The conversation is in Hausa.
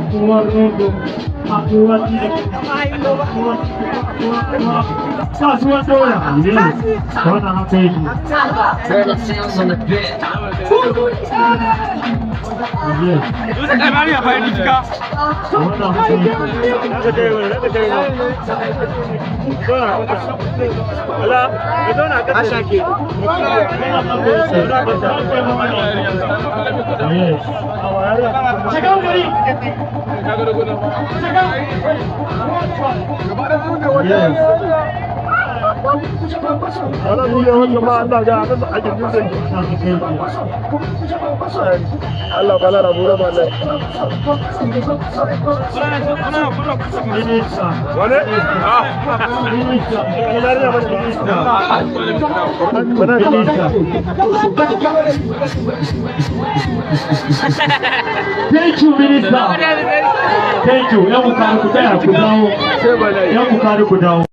Anguwar Rogo, anguwar Kasuwar Doya. Wannan haka yake. Sounds on the bit. Yes. Wannan haka yake. Yes. Shiga gari. Shiga. Yes. Ana nuna wanda ma Allah ga nan a gindin sai. Allah kala rabu da wallahi. Minista. Wane? Minista. Minista. Bana. Minister. Thank you, Minister. Thank you. 'Yan Wukari, ku tsaya ku dawo. 'Yan Wukari, ku dawo.